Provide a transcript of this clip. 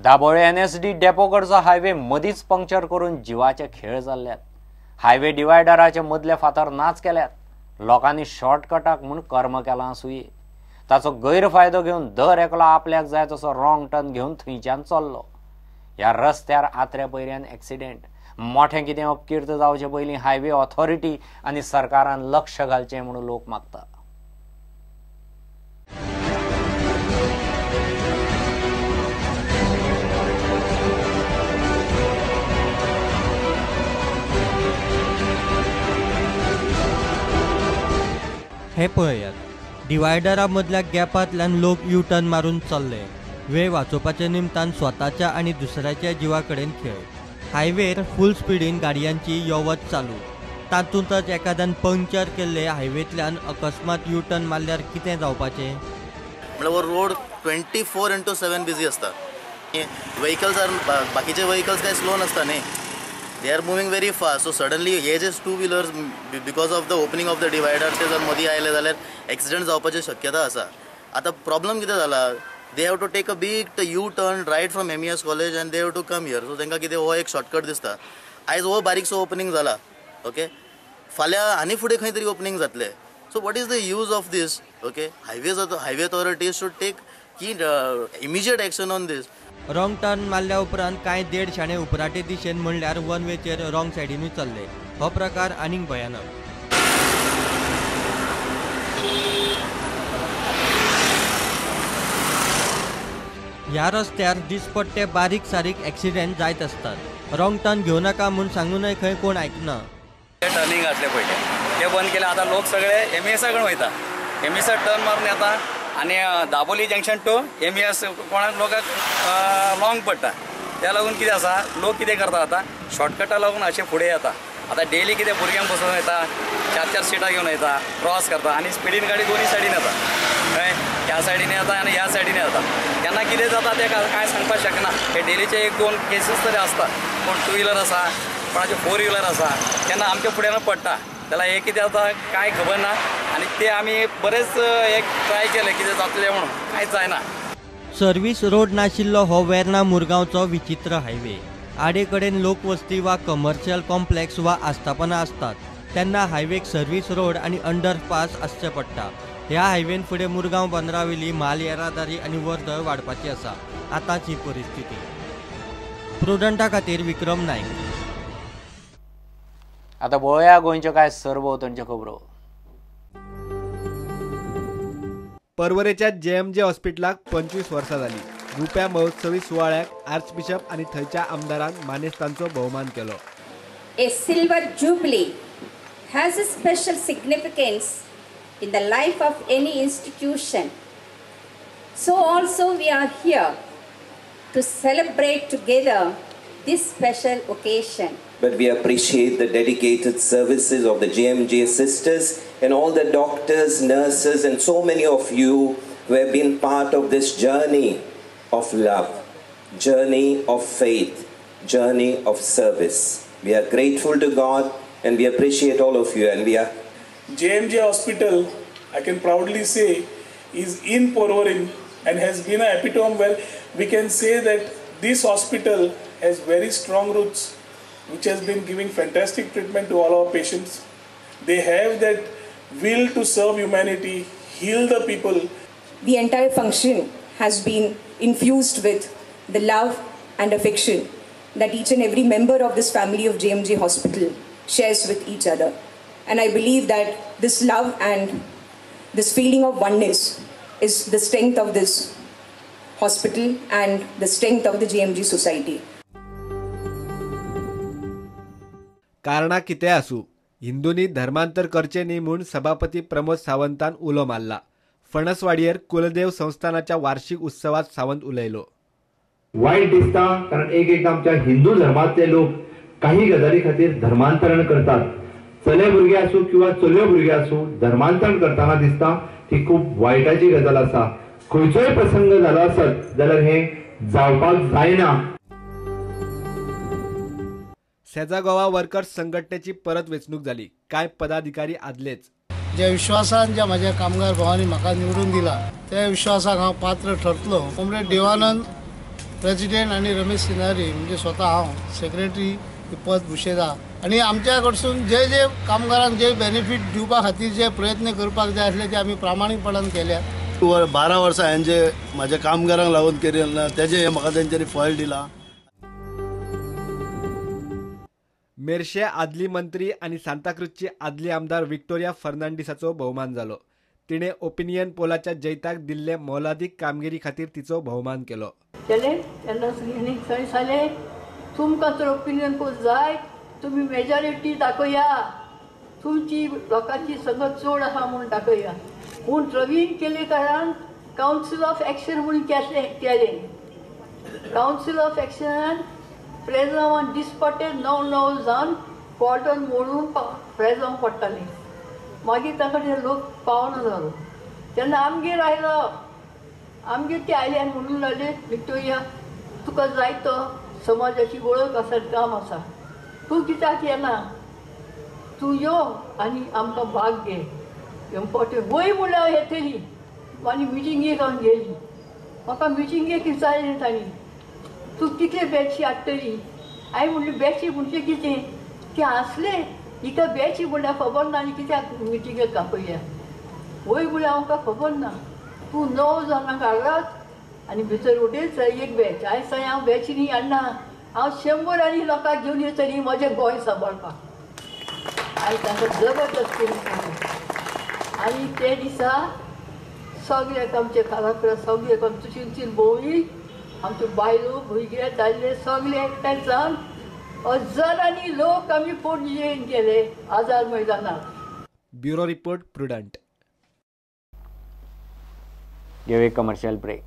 Dabolim NSD depot कडचो highway मदींच puncture करून जिवाचे खेळ जाल्ल्यात. हायवे डिवायडराचे मदले फातर नाच केल्यात. लोकांनी शॉर्टकटाक म्हूण कर्म केलां आसुये. ताचो गैरफायदो घेवन दर एकलो आपल्याक जाय तसो रॉंग टर्न घेवन थंयच्यान चल्लो. ह्या रस्त्यार आत्र्या पयऱ्यान एक्सिडेंट. मोठें कितें अपकीर्त जावचे पयलीं हायवे ऑथॉरिटी आनी सरकारान लक्ष घालचें म्हणून लोक मागता. हे पळयात, डिवायडरा मदल्या गॅपांतल्यान लोक यू टर्न मारून चल्ले. वेळ वाचोवपाच्या निमतान स्वताच्या आनी दुसऱ्याच्या जिवा कडेन खेळ. हायवेर फूल स्पिडीन गाडयांची यो वच चालू. तातूंतच एखाद्यान पंक्चर केल्ले हायवेंतल्यान अकस्मात यू टर्न मारल्यार कितें जावपाचें? म्हणल्यार हो रोड 24/7 बिजी आसता. व्हेकल्स are बाकीचे व्हेकल्स काय स्लो नासता न्ही, they are moving very fast. So suddenly हे जे two wheelers because of the opening of the divider ते जर मदीं आयले जाल्यार एक्सिडंट जावपाची शक्यता आसा. आतां प्रॉब्लम कितें जाला, they have to take a big U turn right from MES college and they have to come here. So तांकां कितें हो एक शॉर्टकट दिसता. आयज हो बारीकसो ओपनींग जाला, ओके, फाल्यां आनी फुडें खंय तरी ओपनींग जातलें. So what is the use of this? Okay, highway authority should take की immediate action on this. Wrong turn मारल्या उपरांत कांय देड शाणे उपराटे दिशेन म्हणल्यार वन वेचेर रॉंग सायडीनूय चल्ले. हो प्रकार आनीक भयानक. ह्या रस्त्यार दिसपट्टे बारीक सारीक एक्सिडेंट जायत आसतात. रॉंग टर्न घेवं नाका म्हूण सांगूनय खंय कोण आयकना. टर्निंग आसले पयलें ते बंद केले. आतां लोक सगळे MESA कडेन वयता. MESA turn मारून येता आनी दाबोली जंक्शन टू MES कोणाक लोकांक लॉंग पडटा. त्या लागून कितें आसा, लोक कितें करता आतां शॉर्टकटा लागून अशें फुडें येता. आतां डेली कितें भुरग्यांक बसोवन येता, 4-4 सिटां घेवन येता, क्रॉस करता आनी स्पिडीन गाडी दोनूय सायडीन येता. कळ्ळें, ह्या सायडीन येता आनी ह्या सायडीन येता. केन्ना कितें जाता तें कांय सांगपाक शकना. हे डेलीचे 1-2 केसीस तरी आसता. कोण टू व्हिलर आसा, कोणाचे 4 व्हिलर आसा, केन्ना आमच्या फुड्यान पडटा. जाल्यार हें कितें जाता कांय खबर ना. आनी ते आमी बरेच एक ट्राय केलें कितें जातलें म्हणून, कांयच जायना. सर्वीस रोड नाशिल्लो हो वेर्णा मुरगांवचो विचित्र हायवे. आडे कडेन लोकवस्ती वा कमर्शियल कॉम्प्लेक्स वा आस्थापनां आसतात तेन्ना हायवेक सर्वीस रोड आनी अंडरपास आसचें पडटा. ह्या हायवेन फुडें मुरगांव बंदरावेली म्हाल येरादारी आनी वर्दळ वाडपाची आसा. आतांच ही परिस्थिती. प्रुडंटा खातीर विक्रम नायक. आतां पळोवया गोंयच्यो कांय सरभोंवतणच्यो खबरो. पर्वरेच्या JMJ हॉस्पिटलाक 25 वर्सां जाली. रुप्या महोत्सवी सुवाळ्याक आर्चबिशप आनी थंयच्या आमदारान मानेस्तांचो भोवमान केलो. A silver jubilee has a special significance in the life of any institution. So also we are here to celebrate together this special occasion. But we appreciate the dedicated services of the JMJ sisters and all the doctors, nurses and so many of you who have been part of this journey of love, journey of faith, journey of service. We are grateful to God and we appreciate all of you. And we are JMJ Hospital, I can proudly say, is in Porvorim and has been an epitome where we can say that this hospital has very strong roots, which has been giving fantastic treatment to all our patients. They have that will to serve humanity, heal the people. The entire function has been infused with the love and affection that each and every member of this family of JMJ Hospital shares with each other. And I believe that this love and this feeling of oneness is the strength of this hospital and the strength of the JMG society. कारणां कितें आसूं, हिंदूंनी धर्मांतर करचें न्ही म्हूण सभापती प्रमोद सावंतान उलो मारला. फणसवाडयेर कुलदेव संस्थानाच्या वार्षिक उत्सवात सावंत उलयलो. वायट दिसता कारण एक एकदां आमच्या हिंदू धर्मांतले लोक काही गजाली खातीर धर्मांतरण करतात. चले भुरगे आसूं किंवा चलयो भुरगे आसूं, धर्मांतरण करतना दिसता. ती खूब वायटाची गजाल आसा. खंयचोय प्रसंग जालो आसत जाल्यार हें जावपाक जायना. सेजा गोवा वर्कर्स संघटनेची परत वेंचणूक जाली. कांय पदाधिकारी आदलेच. ज्या विश्वासान ज्या माझ्या कामगार भावांनी म्हाका निवडून दिला त्या विश्वासाक हांव पात्र ठरतलो. कॉम्रेड देवानंद प्रेजिडेंट आनी रमेश सिनारी म्हणजे स्वता हांव सेक्रेटरी पद भुशयता आनी आमच्या कडसून जे जे कामगारांक जे बेनिफीट दिवपा खातीर जे प्रयत्न करपाक जाय आसले ते आमी प्रामाणीकपणान केल्या. 12 वर्सां हांवें जे म्हाज्या कामगारांक लागून केलें ना तेजें म्हाका तेंच्यांनी फळ दिलां. मेरशे आदली मंत्री आनी सांताक्रूजची आदली आमदार विक्टोरिया फर्नांडीसाचो भोवमान जालो. तिणे ओपिनियन पोलाच्या जैताक दिल्ले मोलादीक कामगिरी खातीर तिचो भोवमान केलो. तेन्ना सांगलें तुमकां तर ओपिनियन पोल जाय, तुमी मेजॉरिटी दाखया, तुमची लोकांची संगत चड आसा म्हूण दाखया. पूण प्रवीण केळेकारान कावन्सील ऑफ एक्शन म्हूण केलें. कावन्सील ऑफ एक्शनान प्रेजांवान दिसपट्टे 9-9 जावन कॉटन मोडून प्रेजांव पडटालें. मागीर तांकां ते लोक पावना जालो. तेन्ना आमगेर आयलो, आमगेर ते आयले आनी म्हणून लागले विक्टोरिया तुका जाय तो समाजाची वळख आसा, काम आसा, तूं कित्याक येना, तूं यो आनी आमकां भाग घे, इम्पॉर्टंट. वय म्हणल्यार हांव येतली आनी मिटिंगेक हांव गेली. म्हाका मिटिंगेक विचारलें तांणी तूं कितले बॅची हाडटली. हांवें म्हणलें बॅची म्हणजे कितें, ते हांसले, हिका बॅची म्हणल्यार खबर ना आनी कित्याक मिटिंगेक आपया. वय म्हणल्यार आमकां खबर ना, तूं 9 जाणांक हाडलात आनी भितर उडयत एक बॅच. हांवें सांगलें हांव बॅची न्ही हाडना, हांव 100 आनी लोकांक घेवन येतली म्हजें गोंय सांबाळपाक. हांवें तांकां जबरदस्ती आनी ते दिसा सगळ्याक आमचे खाला सगळ्याक आमचे चिंतून भोंवली, आमच्यो बायलो भुरगे दादले सगळे एकठांय जावन हजारांनी लोक आमी पणजेन गेले आझाद मैदानार. Bureau report, Prudent. घेवया कमर्शियल ब्रेक.